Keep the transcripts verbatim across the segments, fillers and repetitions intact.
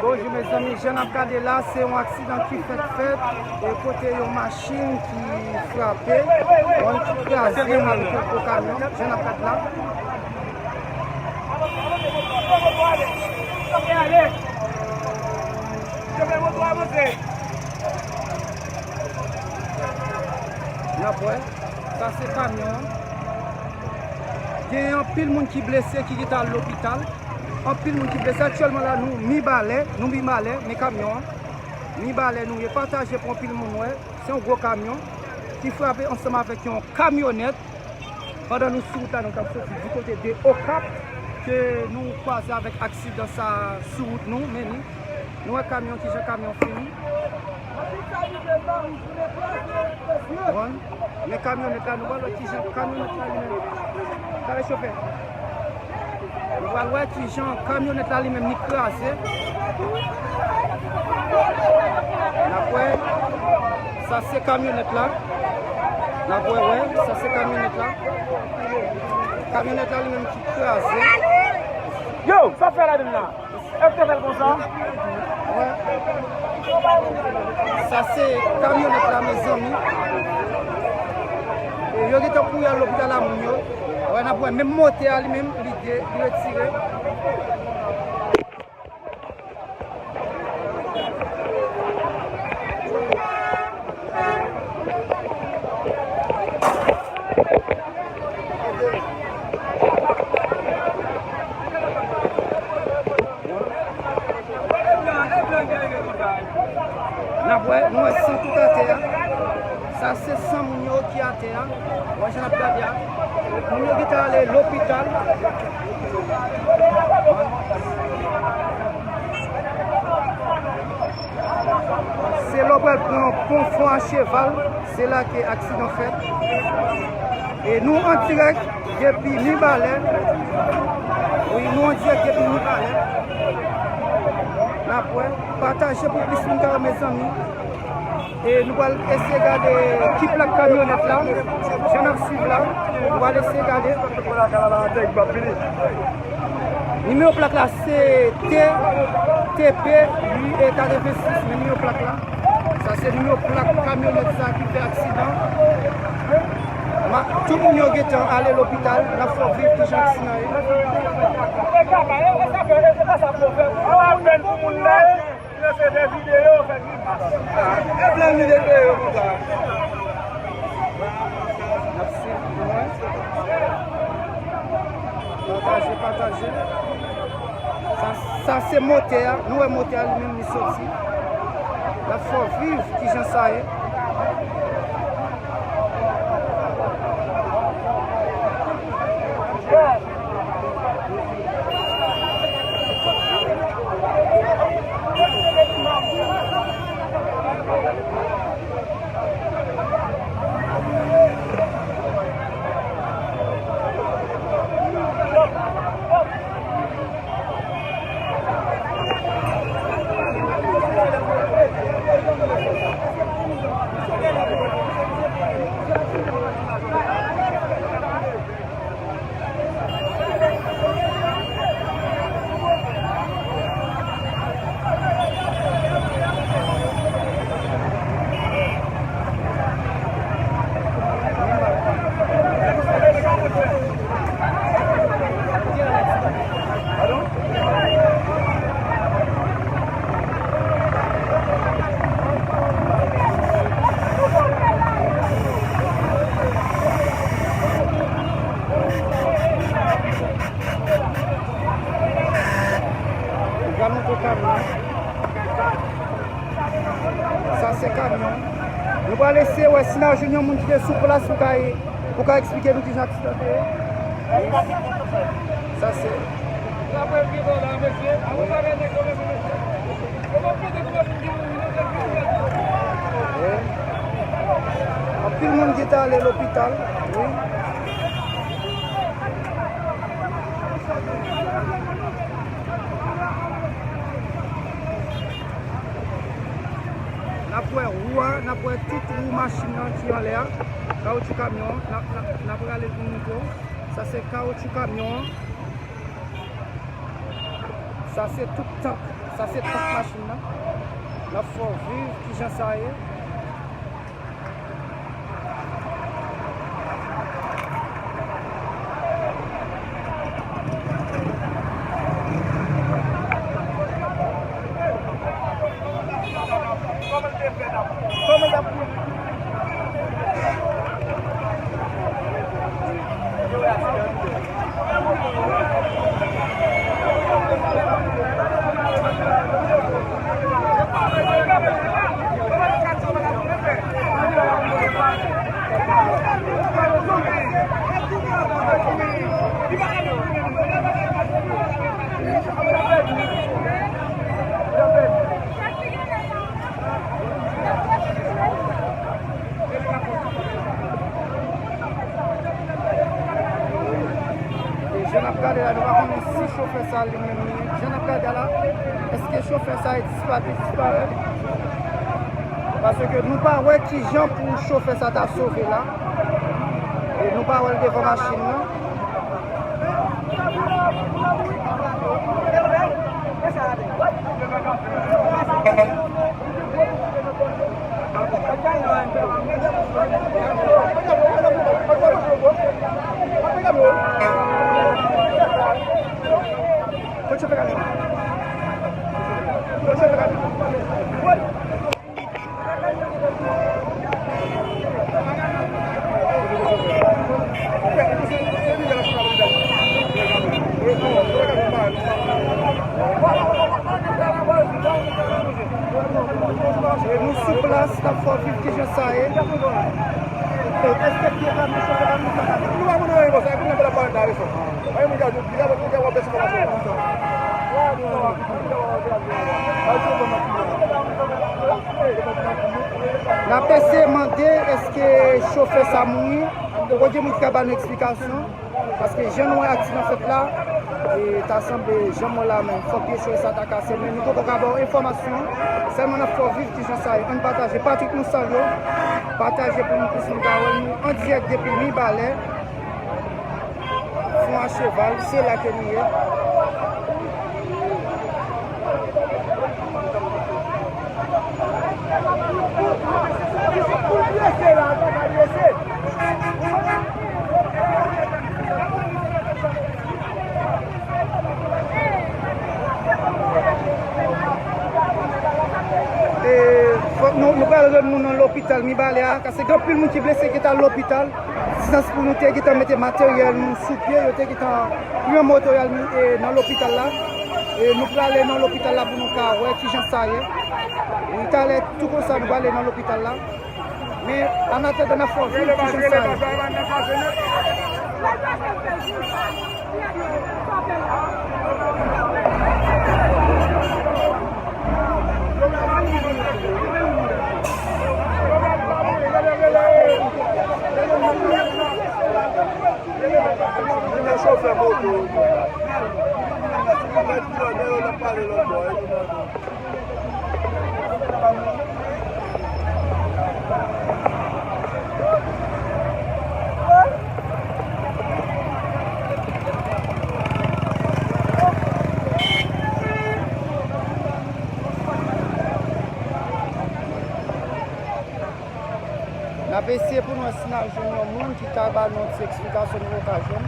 Bonjou mezanmi, jan n ap gade la, se yon aksidan ki fèk fèt, e kote yon machin ki frape, yon ki kraze avèk yon gwo kamyon, jan n ap gade la. N ap wè, sa se kamyon an. Gen anpil moun ki blese, ki gentan al lopital. Anpil moun ki blese. Aktyèlman la, nou Mibalè, nou Mibalè, men kamyon an. Mibalè nou ye, pataje pou anpil moun wè. Se yon gwo kamyon ki frape ansanm avèk yon kamyonèt. Pandan nou sou wout la, nou t ap soti di kote de Okap, ke nou kwaze avèk aksidan sa sou wout nou, men ni. Nou wè kamyon, kijan kamyon fini. Bon, men kamyonèt la, nou pral wè kijan kamyonèt la li menm. Gade chofè. Nou pral wè kijan kamyonèt la li menm li kraze. N ap wè, sa se kamyonèt la. N ap wè, wè, sa se kamyonèt la. Kamyonèt la li menm ki kraze. Yo, sa fè la menm la? Èske fè l konsa? Wè. Sa se kamyonèt la, mezanmi. E yo gentan kouri al lopital a moun yo. Wè, n ap wè, menm motè a li menm, li de, li retire. N ap wè, nou wè san tout atè a. Sa se san moun yo ki atè a. Wè jan n ap gade a. Moun yo gentan ale lopital. Se lè w pral pran pon Fon a Cheval, se la ke aksidan fèt. E nou an dirèk depi Mibalè. Wi, nou an dirèk depi Mibalè. N ap wè, pataje pou plis moun ka wè, mezanmi. E nou pral eseye gade ki plak kamyonèt la. Jan n ap swiv la, nou pral eseye gade. Nimewo plak la se T, T P uit katrevensis, men nimewo plak la. Sa se nimewo plak kamyonèt sa ki fè aksidan. Ma, tout moun yo gentan ale lopital, n ap fè w viv kijan aksidan ye. Yo fè videyo, fè grimas. E blan vide peyo konsa. N ap swiv pou mwen. Pataje, pataje. Sa, sa se motè a. Nou wè motè a li menm li soti. N ap fè w viv kijan sa ye. Gade yon kamyon. Sa se kamyon. Nou pral eseye wè si n a jwenn yon moun ki te sou plas pou ka, pou ka eksplike nou kijan aksidan te ye. Sa se. Anpil moun ki ta ale lopital, wi. N ap wè wou a, n ap wè tout wou machin nan ki anlè a. Kawotchou kamyon an, n ap, n ap, n ap rale l pou nou montre w. Sa se kawotchou kamyon an. Sa se tout tank, sa se tank machin nan. N ap fè w viv kijan sa ye. E jan n ap gade la, nou pa konnen si chofè sa li menm li, jan n ap gade la, èske chofè sa e dispa-, disparèt? Paske nou pa wè kijan pou chofè sa ta sove la. E nou pa wè l devan machin nan. E nou sou plas, n ap fè w viv kijan sa ye. E, èske pye pa mouche, pa mouche, pa mouche. Nou pa konnen anyen konsa, epi n ap pale nan reso. Anyen moun ka di w, di la, moun ka w ap bese kòmanse. N ap eseye mande èske chofè sa mouri. Poko gen moun ki ka ba nou eksplikasyon. Paske jan nou wè aksidan fèt la, e ta sanble jan m wè la menm, fòk pye chofè sa ta kase, men nou poko ka ba w enfòmasyon. Sèlman n ap fè w viv kijan sa ye. Ann pataje, Patrick nou salye w. Pataje pou nou plis moun ka wè nou an dirèk depi Mibalè. Fon a cheval, se la ke nou ye. E, fòk nou, nou pral rann nou nan lopital Mibalè a, paske gen anpil moun ki blese ki t al lopital. Distans pou nou te gentan mete materyèl nou sou pye, yo te gentan pran moto y al mi-, e, nan lopital la. E nou prale nan lopital la pou nou ka wè kijan sa ye. Wi, talè tou konsa nou prale nan lopital la. Men, annatandan, n ap fè w viv kijan sa ye. Chofè moto. N ap eseye pou nou wè si n a jwenn yon moun ki ka ba nou yon ti eksplikasyon nou poko ka jwenn.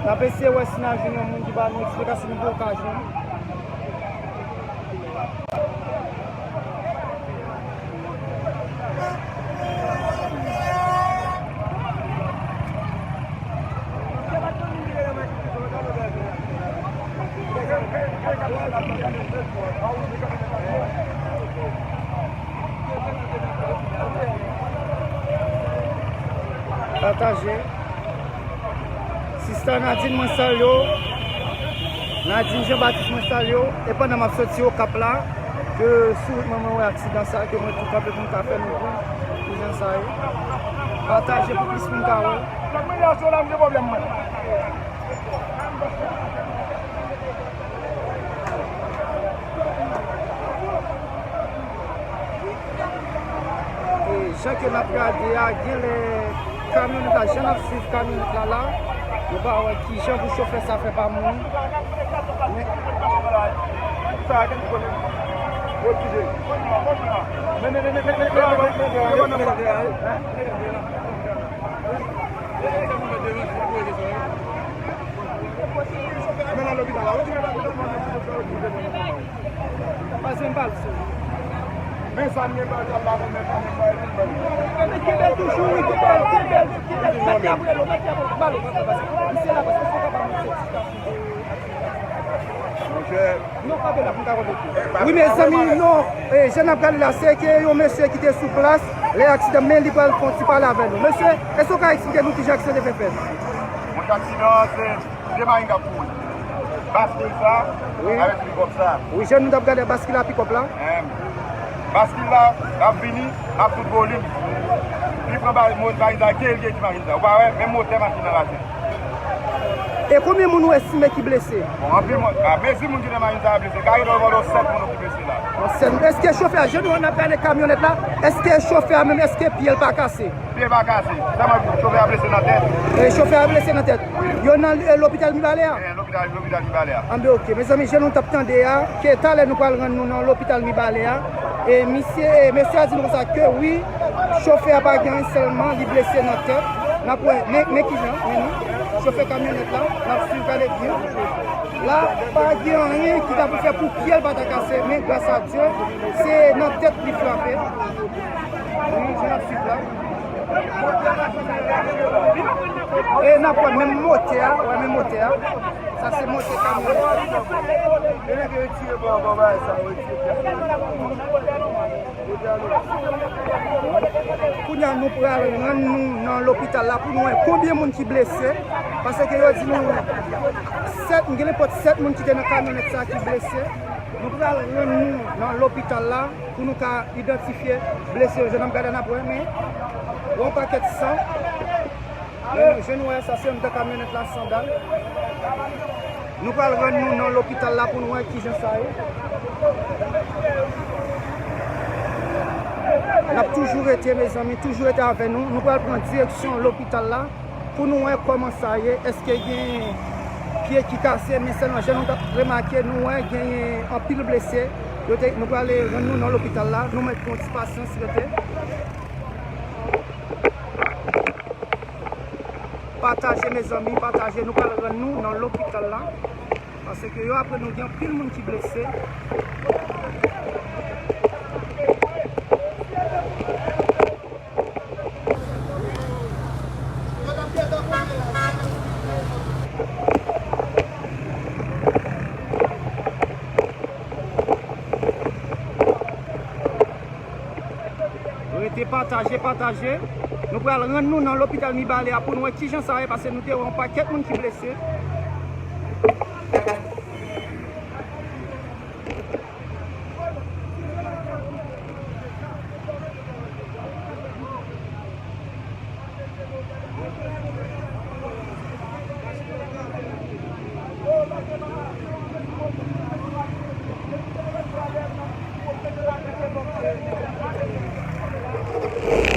N ap eseye wè si n a jwenn yon moun ki ba nou eksplikasyon nou poko ka jwenn. Pataje. Sista Nadine, mwen salye w. Nadine Jean Baptiste, mwen salye w. E pandan m ap soti Okap la, Ke sou wout mwen, mwen wè aksidan sa, ke mwen tou kanpe pou m ka fè nou konnen kijan sa ye. Pataje pou plis moun ka wè. Lòt mwen, lè sou la, m gen pwoblèm, mwen. E jan ke n ap gade a, genlè kamyonèt la, jan n ap swiv kamyonèt la la, nou pa wè kijan pou chofè sa fè pa mouri. Men, Wi, mezanmi, non. E, jan n ap gade la, se ke yon mesye ki te sou plas lè aksidan, men li pral fè yon ti pale avè nou. Mesye, èske w ka eksplike nou kijan aksidan te fè fèt? Mwen, aksidan an, se de marenn k ap kouri. Baskil sa, wi, avèk pikòp sa. Wi, jan nou t ap gade baskil la, pikòp la. Baskil la, l ap vini ak tout volim. Li pran ba-, mo-, marenn sa, ke l gen ti marenn sa. Ou pa wè, menm motè machin nan rache. E konbyen moun ou estime ki blese? Bon, anpil moun, a mezi moun ki nan marenn sa blese, ka gen anviwon sèt moun ki blese la. Bon, sèt moun. Èske chofè a, jan nou wè n ap gade kamyonèt la, èske chofè a menm, èske pye l pa kase? Pye pa kase. Sèlman chofè a blese nan tèt. E chofè a blese nan tèt. Yo nan, e, lopital Mibalè a? E, lopital, lopital Mibalè a. Anben, oke. Mezanmi, jan nou t ap tande a, ke talè nou pral rann nou nan lopital Mibalè a. E misye, e mesye a di nou konsa ke wi, chofè a pa gen anyen, sèlman li blese nan tèt. N ap wè, men, men kijan, men nou, chofè kamyonèt la, n ap swiv, gade byen. La, pa gen anyen ki ta pou fè pou pye l pa ta kase, men gras a Dye, se nan tèt li frape. Wi, jan n ap swiv la. E n ap wè menm motè a, wè menm motè a. Sa se motè kamyonèt la. Kounye a, nou pral rann nou nan lopital la pou nou wè konbyen moun ki blese. Paske yo di nou sèt, gen nenpòt sèt moun ki te nan kamyonèt sa ki blese. Nou pral rann nou nan lopital la pou nou ka idantifye blese yo. Jan n ap gade a n ap wè, men yon pakèt san. Men nou, jan nou wè sa, se anndan kamyonèt la, sandal. Nou pral rann nou nan lopital la pou nou wè kijan sa ye. N ap toujou rete, mezanmi, toujou rete avè nou. Nou pral pran direksyon lopital la. Pou nou wè kòman sa ye, èske gen pye ki kase, men sèlman jan nou t ap remake, nou wè genyen anpil blese. Yo te, nou prale rann nou nan lopital la, nou mèt pran ti pasyans, rete. Pataje, mezanmi, pataje, nou pral rann nou nan lopital la. Paske yo apre nou gen anpil moun ki blese. Rete pataje, pataje. Nou pral rann nou nan lopital Mibalè a pou nou wè kijan sa ye, paske nou te wè yon pakèt moun ki blese.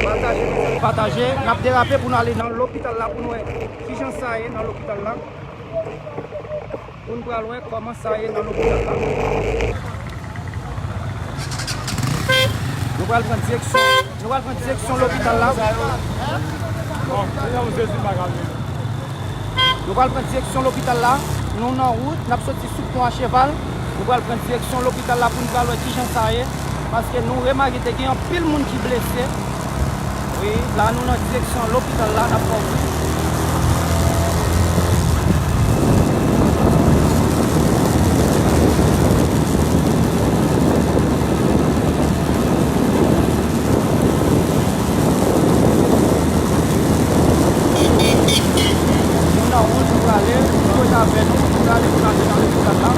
Pataje, pataje. N ap derape pou n ale nan lopital la pou nou wè kijan sa ye nan lopital la. Pou n pral wè kòman sa ye nan lopital la. Nou pral pran direksyon, nou pral pran direksyon lopital la. Nou pral pran direksyon lopital la. Nou nan wout, n ap soti sou pon a cheval. Nou pral pran direksyon lopital la pou n pral wè kijan sa ye. Paske nou remake te gen anpil moun ki blese. Wi, la nou nan direksyon lopital la, n ap fè wout. Nou nan wout pou prale, nou rete avè nou, pou prale, pou prale nan lopital la.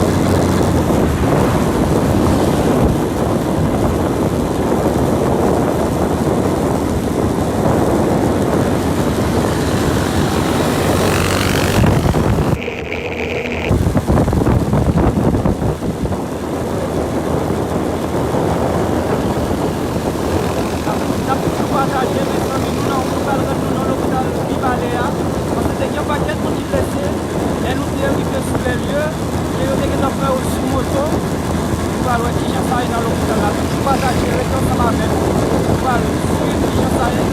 Pataje, rete ansanm avè nou. Nou pral swiv kijan sa ye.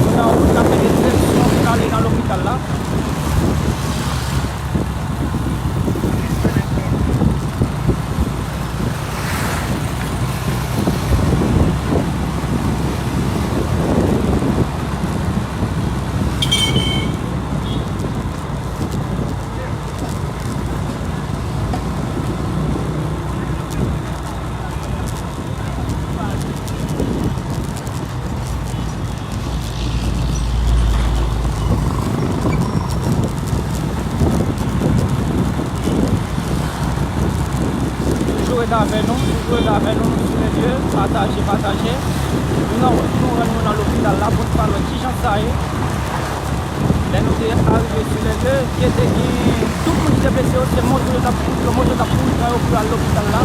Nou nan wout, n ap mete direksyon pou n ale nan lopital la. Toujou ret avè nou, toujou ret avè nou, nou sou lelye, pataje, pataje. Nou nan wout, nou rann nou nan lopital la pou n pral wè kijan sa ye. Lè nou te arive sou lelye, te, te gen tout moun ki te blese yo, se moto yo t ap, yo moto t ap kouri pran yo pou yo al lopital la.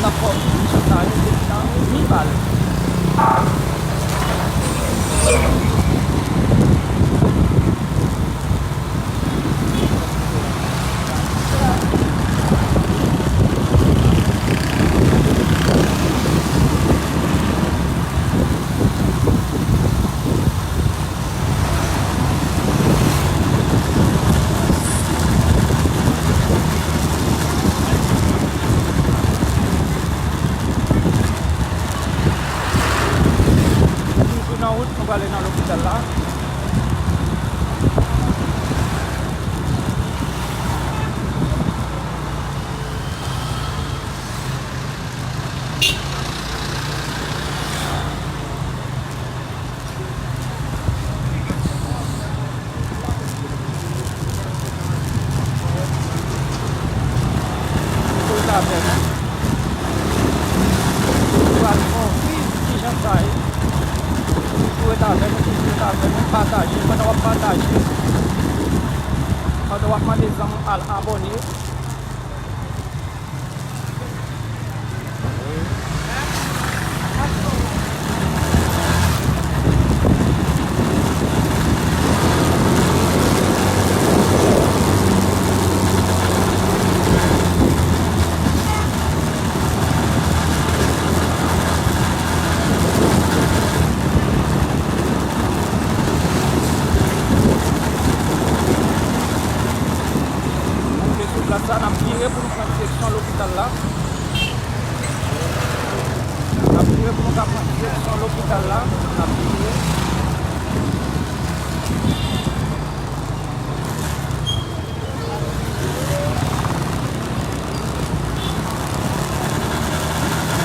N ap fè w swiv sa yo depi nan mi bal. Toujou nan wout, nou prale nan lopital la. Toujou ret avè nou. Nou pral fè w viv kijan sa ye. Toujou ret avè nou, toujou ret avè nou. Pataje, pandan w ap pataje, pandan w ap mande zanmi w al abòne. Moute sou plas la, n ap vire pou nou pran direksyon lopital la. N ap vire pou nou ka pran direksyon lopital la. N ap vire.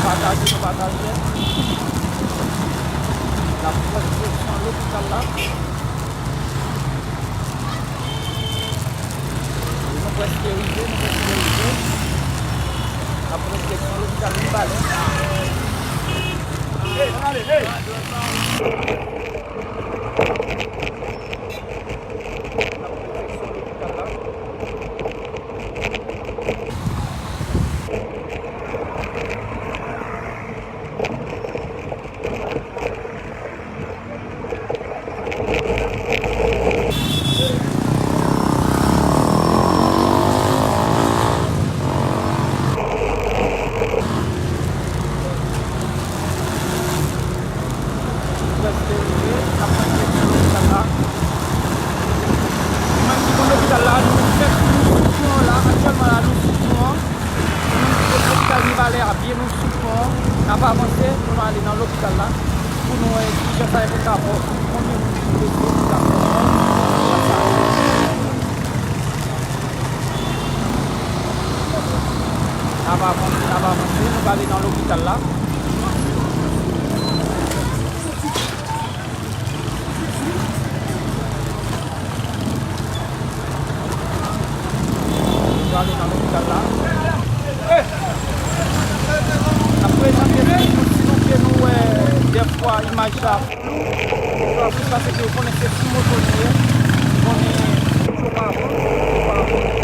Pataje, nou pataje. N ap pran direksyon lopital la. Nou prèske rive, nou prèske rive. N ap pran direksyon lopital Mibalè. Hey, ann ale, hey! N ap pran direksyon lopital la. Prèske rive, n ap pran direksyon lopital la. Nou menm ki konn lopital la, nou fèk nou sou pon an la, aktyèlman la, nou sou pon an. Nou menm ki konn lopital Mibalè a byen, nou sou pon an. N ap avanse pou nou ale nan lopital la, pou nou wè kijan sa ye, pou n ka wè konbyen moun ki blese, pou n ka pran swen, kijan sa ye. N ap avanse, n ap avanse, nou prale nan lopital la. Nou prale nan lopital la. N ap prezante nou, sinon ke nou wè dèfwa imaj la flou, se paske ou konnen se sou moto nou ye, ou konnen moto pa bon, moto pa bon.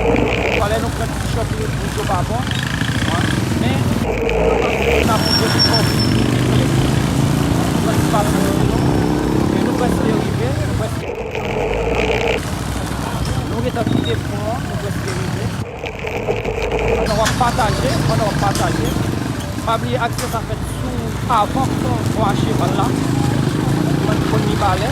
Nou prèske rive. Pandan w ap pataje, pandan w ap pataje, pa bliye aksè sa fèt sou avan pou w achte bal la. Mwen premye balè.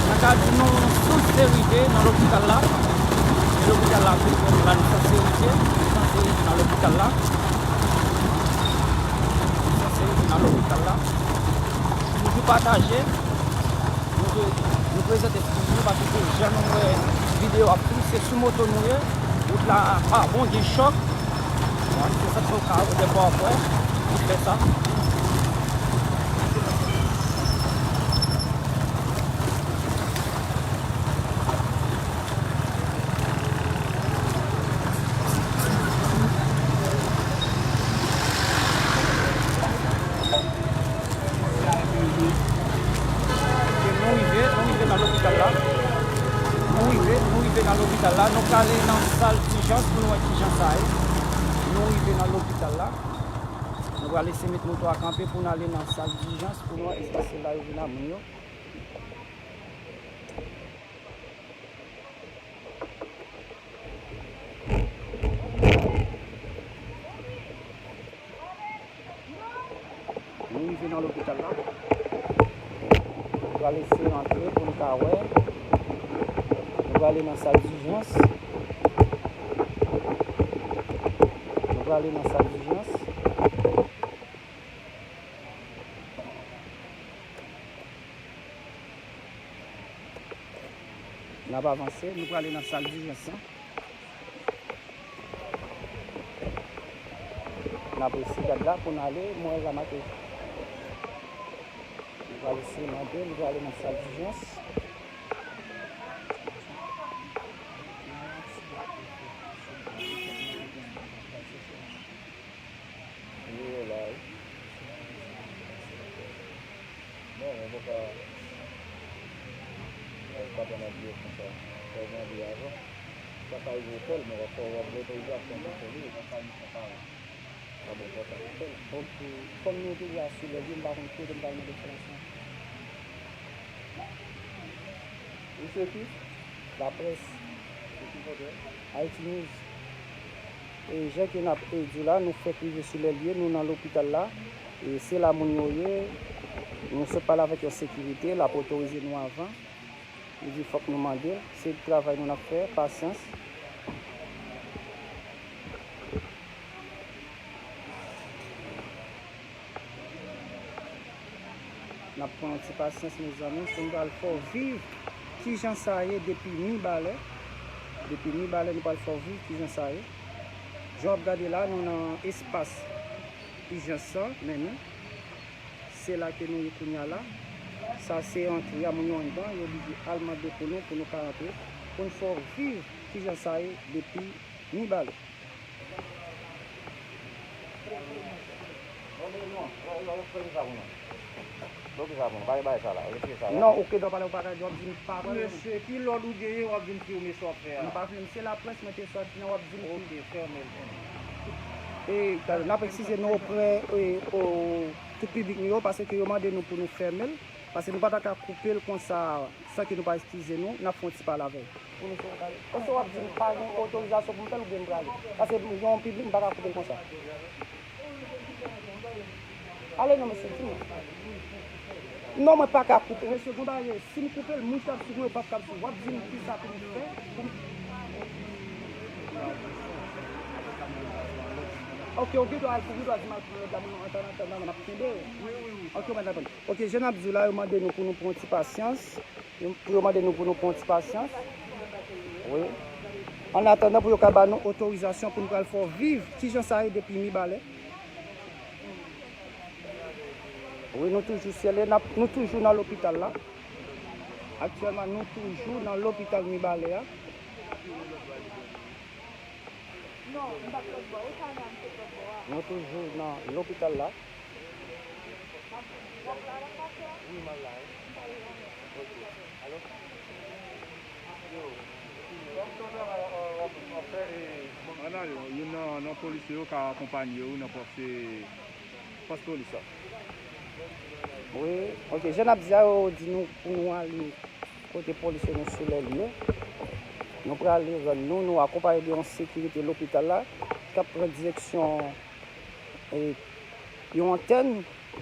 Mwen ka di nou, sou serite nan lopital la. Lopital la, nou la, nou sou serite, nou sou serite nan lopital la. Sou serite nan lopital la. Toujou pataje. Nou, nou prezante eskiz nou paske jan nou wè videyo ap toune, se sou moto nou ye. Wout la pa bon, gen chòk. Bon, se sa nou ka wè, dèfwa w ap wè nou fè sa. Ok, nou rive, nou rive nan lopital la. Nou rive, nou rive nan lopital la. Nou prale nan sal dijans pou nou wè kijan sa ye. Nou rive nan lopital la. Nou prale eseye met moto a kanpe pou n ale nan sal dijans pou nou wè èske se la yo vin a moun yo. Nou rive nan lopital la. Nou pral eseye rantre pou n ka wè. Nou prale nan sal dijans. Nou prale nan sal dijans. N ap avanse, nou prale nan sal dijans lan. N ap resi gad la pou n ale, mwen la make. Nou prale eseye mande, nou prale nan sal dijans. Li ye la wi. Non, mwen poko ka, mwen poko ka pran nan biyè konsa. Fò w mande avan. Sa ka rive w fè l, men w ap fè w ap gen otorizasyon pou fè l wi. Sa bon, fò sa fè l. Ok. Kòm nou toujou a sou lè, m pa konn kote m pral mande enfòmasyon. Ou se ki? Laprès. Ayiti News. E jan ke n ap, e, di w la, nou fèk rive sou lè l ye, nou nan lopital la. E se la moun yo ye. Nou sot pale avèk yon sekirite, l ap otorize nou avan. Li di fòk nou mande l. Se travay nou n ap fè, pasyans. N ap pran yon ti pasyans, mezanmi, pou n pral fè w viv kijan sa ye depi Mibalè. Depi Mibalè, nou pral fè w viv kijan sa ye. Jan w ap gade la, nou nan espas ijans lan, men nou, se la ke nou ye kounye a la. Sa se antre a, moun yo anndan, yo oblije al mande pou nou, pou nou ka antre, pou n fè w viv kijan sa ye depi Mibalè. Non, ok, donk pale ou pa ka di w ap di m pa pale. Mesye, ki lòd ou genyen w ap vin filme sa w ap fè a? M pa filme, se laprès mwen te sòti nan w ap di m ki. Ok, fèmen l. E, n ap eskize nou oprè, e, o, tout piblik nou yo, paske yo mande nou pou nou fèmen l, paske nou pa ta ka koupe l konsa. San ke nou pa eskize nou, n ap fè yon ti pale avè l. Pou nou fè yon pale. Èske w ap di m pa gen otorizasyon pou m fè l oubyen m prale? Paske m gen yon piblik, m pa ka koupe l konsa. Ale non, mesye, di m. Non, mwen pa ka koupe. Mesye, gon bagay, si m koupe l, moun k ap swiv mwen yo p ap ka swiv. W ap di m kisa pou m fè pou m... Ok, ou gen dwa al, ou gen dwa di m al pran lòt la, mwen, an atandan, an atandan, n ap kenbe. Ok, mwen atann. Ok, jan n ap di w la, yo mande nou pou nou pran yon ti pasyans. Yo, pou yo mande nou pou nou pran yon ti pasyans. Wi. An atandan pou yo ka ba nou otorizasyon pou nou pral fè w viv kijan sa ye depi Mibalè. Wi, nou toujou sèlè, n ap, nou toujou nan lopital la. Aktyèlman, nou toujou nan lopital Mibalè a. Nou toujou nan lopital la. Wi, m al la, wi. Ok. Alo? Yo, kòm sa travay w ap fè, e, ann ale, youn nan, nan polisye yo ka akonpanye w nan pòs, e, pòs polis la. Wi, ok, jan n ap di a, yo di nou pou nou ale kote polis yo, nou sou lè lye. Nou prale rann nou, nou akonpaye de yon sekirite lopital la, k ap pran direksyon, e, yon antèn,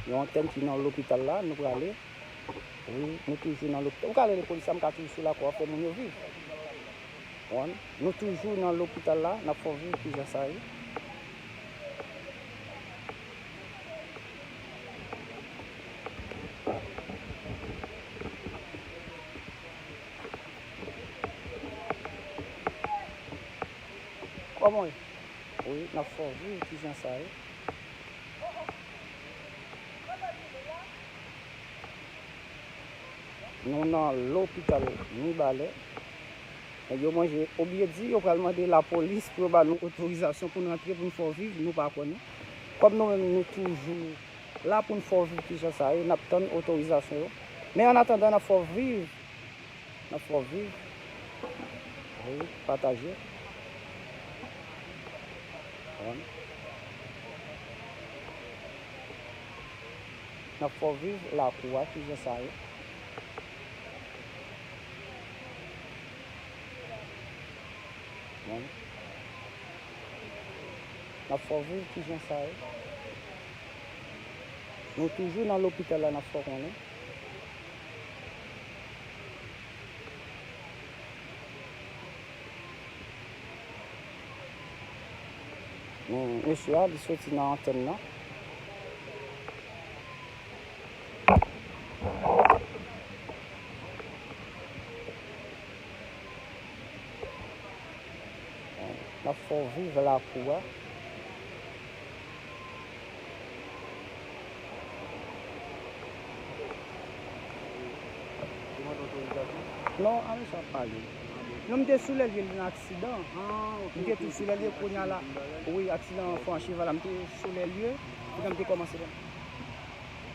yon antèn ki nan lopital la, nou prale. Wi, nou toujou nan lopital. Ou ka rele polis la, m ka toujou sou lakou a fè moun yo viv. Konprann? Nou toujou nan lopital la, n ap fè w viv kijan sa ye. Kòman w ye? Wi, n ap fè w viv kijan sa ye. Nou nan lopital Mibalè. Nèg yo manje, oubyen di yo pral mande lapolis pou yo ba nou otorizasyon pou n rantre, pou n fè w viv, nou pa konnen. Kòm nou menm, nou toujou la pou n fè w viv kijan sa ye, n ap tann otorizasyon yo. Men annatandan, n ap fè w viv. N ap fè w viv. Wi, pataje. Konprann? N ap fè w viv lakou a, kijan sa ye. Konprann? N ap fè w viv kijan sa ye. Nou toujou nan lopital la, n ap fè w konnen. Men mesye a, li soti nan antèn nan. N ap fè w viv lakou a. Non, a mesye ap pale. Non, m te sou lè l ye nan aksidan. M te tou sou lè l ye kounye a la. Wi, aksidan fon a cheval la, m te sou lè l ye. Kounye a m te kòmanse la.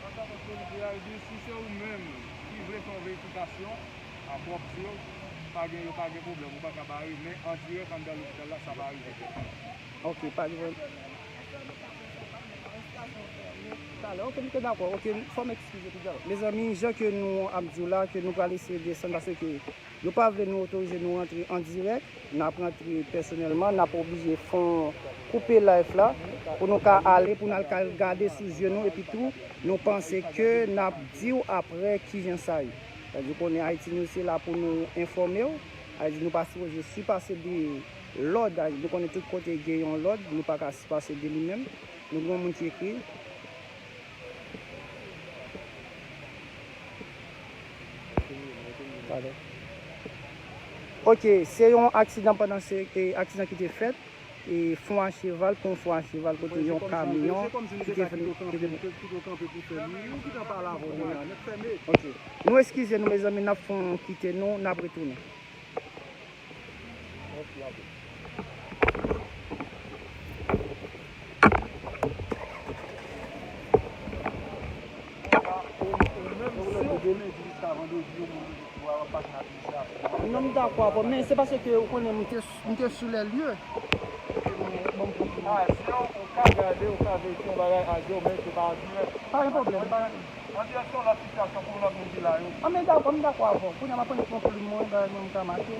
Antanke polisye a, li di, si se ou menm ki vle fè yon verifikasyon a pwòp je w, pa gen, yo pa gen pwoblèm, ou pa ka bare, men an dirèk anndan lopital la, sa pa rive fèt. Ok, pa gen pwoblèm. Talè, ok, m te dakò. Ok, fò m eskize tout sa. Mezanmi, jan ke nou ap di w la, ke nou pral eseye desann, paske yo pa vle nou otorize nou rantre an dirèk, n ap rantre pèsonèlman, n ap oblije fon koupe live la pou nou ka ale, pou n al ka gade sou zye nou, epi tou, nou panse ke n ap di w aprè kijan sa ye. Sa di konnen Ayiti News se la pou nou enfòme w, sa di nou pa sipoze sipase de lòd, sa di nou konnen tout kote gen yon lòd, nou pa ka sipase de li menm. Nou gen yon moun ki ekri. Padon. Ok, se yon aksidan pandan se, e, aksidan ki te fèt, e, fon a cheval, pon fon a cheval, kote yon kamyon ki te vin, ki te vin. Ok. Nou eskize nou, mezanmi, n ap fè yon kite nou, n ap retounen. Non, m dakò avè w, men se paske ou konnen m te, m te sou lè lye. Ah, si ou ka gade, ou ka veye yon bagay a di w, men se pa an dirèk. Pa gen pwoblèm, pa gen. An direksyon lòt sitiyasyon pou lòt moun ki la yo. An, men dakò, m dakò avè w. Kounye a m ap pran yon plim mwen, bagay mwen, m ka mache.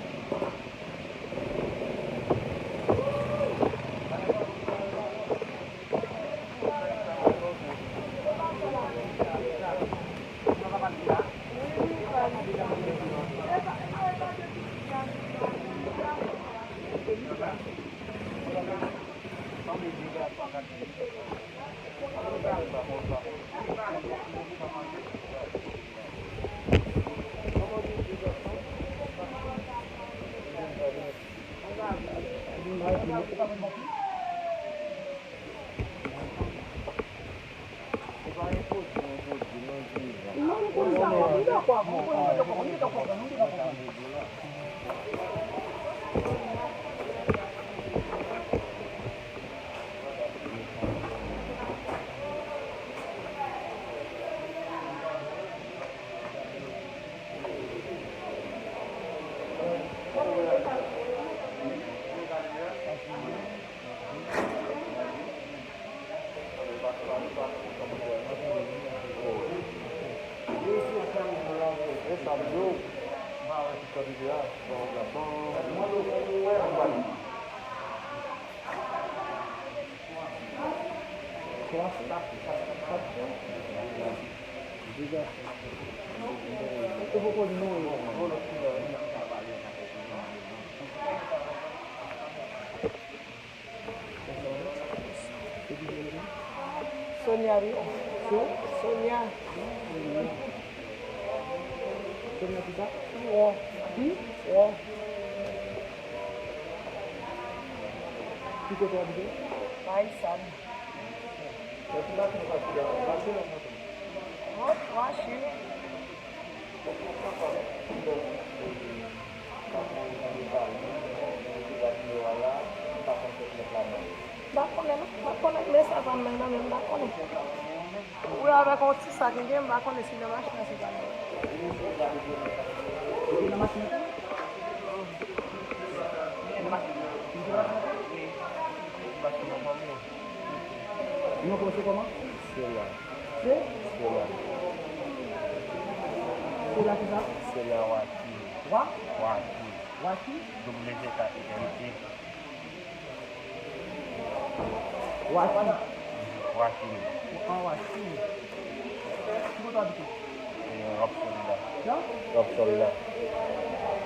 Sonia, wi. So? Sonia. Sonia kisa? Wo. Ki? Wo. Ki kote w abite? Mayisan. Bon, machin. M pa konnen non, m pa konnen, men savann mwen nan men m pa konnen. Wi, avèk yon ti sak m gen, m pa konnen si nan machin nan se pa li. Depi nan machin nan? Nan machin nan? Wi. Machin nan konbyen? Non, kòman se kòman? Sela. Se? Sela. Sela kisa? Sela Waki. Wa? Waki. Waki? W Z K I N T. Waki. Waki. An Waki. Ki kote w abite? E, Wap Solida. Nan? Wap Solida.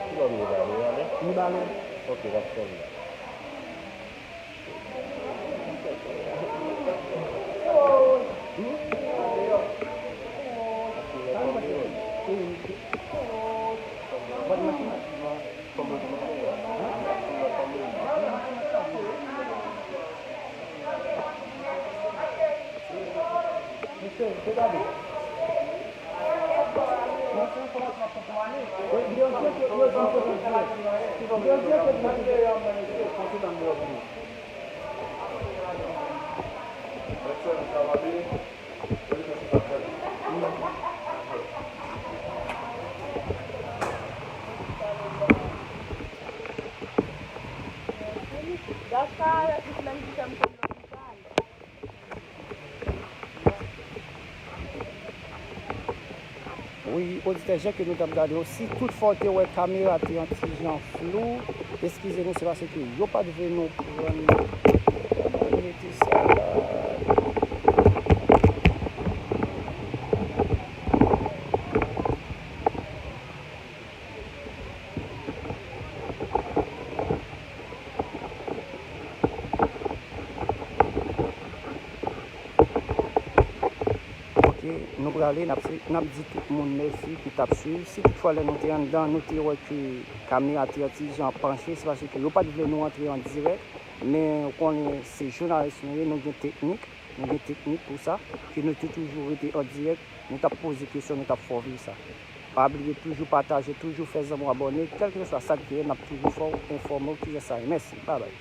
Ki lòt nou ba nou ale? Nou ba nou. Ok, Wap Solida. Wi, oditè, jan ke nou t ap gade yo, si toutfwa w te wè kamera te yon ti jan flou, eskize nou, se paske yo pa t vle nou pran, mete sa la. Ok, nou prale, n ap, n ap di tout moun mèsi ki t ap swiv. Si toutfwa lè nou te anndan, nou te wè ke kamera te yon ti jan panche, se paske yo pa t vle nou antre an dirèk, men ou konnen se jounalis nou ye, nou gen teknik. Nou gen teknik pou sa, ke nou te toujou rete an dirèk, nou t ap poze kesyon, nou t ap fè w viv sa. Pa bliye toujou pataje, toujou fè zanmi w abòne, kèlkeswa sa k genyen, n ap toujou fè w enfòme w kijan sa ye. Mèsi, babay.